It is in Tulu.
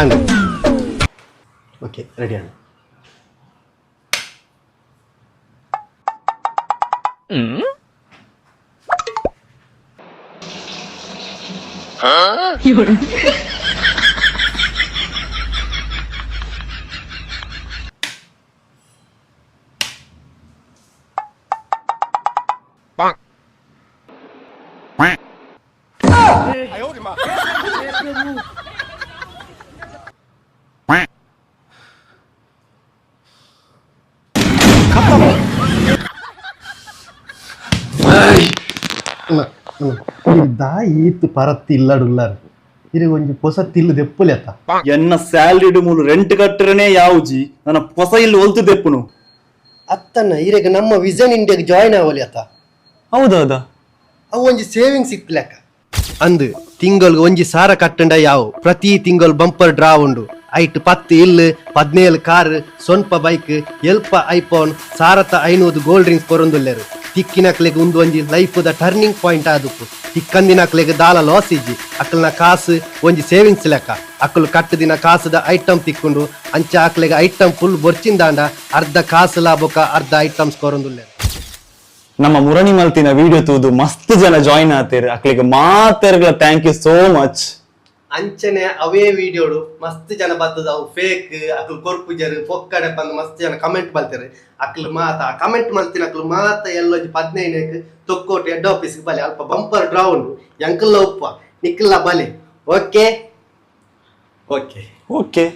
And okay, ready ആണ്. ದಾಯಿ ಈತ್ ಪರತ್ತಿ ಇಲ್ಲಡುಲ್ಲಾರು ಇರು ಒಂಜಿ ಪೊಸ ತಿಲ್ಲು ದೆಪ್ಪುಲೆತ್ತ. ಎನ್ನ ಸ್ಯಾಲರಿಡ್ ಮೂಲು ರೆಂಟ್ ಕಟ್ಟರನೇ ಯಾವುಜಿ, ನನ್ನ ಪೊಸ ಇಲ್ಲಿ ಒಲ್ತು ದೆಪ್ಪುನು. ಅತ್ತನ್ನ ಇರೆಗ್ ನಮ್ಮ ವಿಷನ್ ಇಂಡಿಯಾಗ್ ಜಾಯಿನ್ ಆವಲಿ ಅತ್ತ. ಹೌದೌದಾ? ಅವು ಒಂಜಿ ಸೇವಿಂಗ್ಸ್ ಇತ್ತು ಲೆಕ್ಕ. ಅಂದು ತಿಂಗಳಿಗೆ ಒಂಜಿ ಸಾರ ಕಟ್ಟಂಡ ಯಾವು, ಪ್ರತಿ ತಿಂಗಳು ಬಂಪರ್ ಡ್ರಾ ಉಂಡು. ಐಟ್ 10 ಇಲ್ಲು, 17 ಕಾರ್, ಸೊನ್ಪ ಬೈಕ್, ಎಲ್ಪ ಐಫೋನ್, 1500 ಗೋಲ್ಡ್ ರಿಂಗ್ಸ್ ಕೊರೊಂದುಲ್ಲೆರು. ತಿಕ್ಕಿನಕ್ಲೆಗ್ ಉಂದು ಒಂಜಿ life the turning point ಆದುಪ್ಪು. ತಿಕ್ಕಂದಿನಕ್ಲೆಗ್ ದಾಲ ಲಾಸ್ ಇಜ್ಜಿ. ಅಕ್ಲ್ನ ಕಾಸು ಒಂಜಿ ಸೇವಿಂಗ್ಸ್ ಲೆಕ್ಕ. ಅಕ್ಲು ಕಟ್ಟುದಿನ ಕಾಸುದ ಐಟಮ್ ತಿಕ್ಕೊಂಡು. ಅಂಚ ಅಕ್ಲೆಗ್ ಐಟಮ್ ಫುಲ್ ಬೊರ್ಚಿಂದಾಂಡ ಅರ್ಧ ಕಾಸು ಲಾಭಕ್ಕ ಅರ್ಧ ಐಟಮ್ಸ್ ಕೊರೊಂದುಲ್ಲೆರು. ನಮ್ಮ ಮುರಣಿ ಮಲ್ತಿನ ವಿಡಿಯೋ ತೂದು ಮಸ್ತ್ ಜನ join ಆತೇರ್. ಅಕ್ಲಿಗೆ ಮಾತೆರ್ಗ್ಲ thank you so much. ಅಂಚನೆ ಅವೇ ವಿಡಿಯೋಡು ಮಸ್ತ್ ಜನ ಬತ್ತದ ಅವು ಫೇಕ್, ಅಕ್ಲು ಕೊರ್ಪುಜರು, ಪೊಕ್ಕಡೆ ಪಂದ್ ಮಸ್ತ್ ಜನ ಕಮೆಂಟ್ ಮಲ್ತೆರ್. ಅಕ್ಲು ಮಾತ ಕಮೆಂಟ್ ಮಲ್ತಿನ ಅಕ್ಲು ಮಾತ ಎಲ್ಲೊಂಜಿ 15ಕ್ ತೊಕ್ಕೋಟು ಹೆಡ್ ಆಫೀಸ್ ಬಲೆ. ಅಲ್ಪ ಬಂಪರ್ ಡ್ರಾ ಉಂಡು. ಎಂಕಲ್ಲ ಉಪ್ಪ ನಿಕ್ಕಲ್ಲ ಬಲೆ. Okay. Okay okay.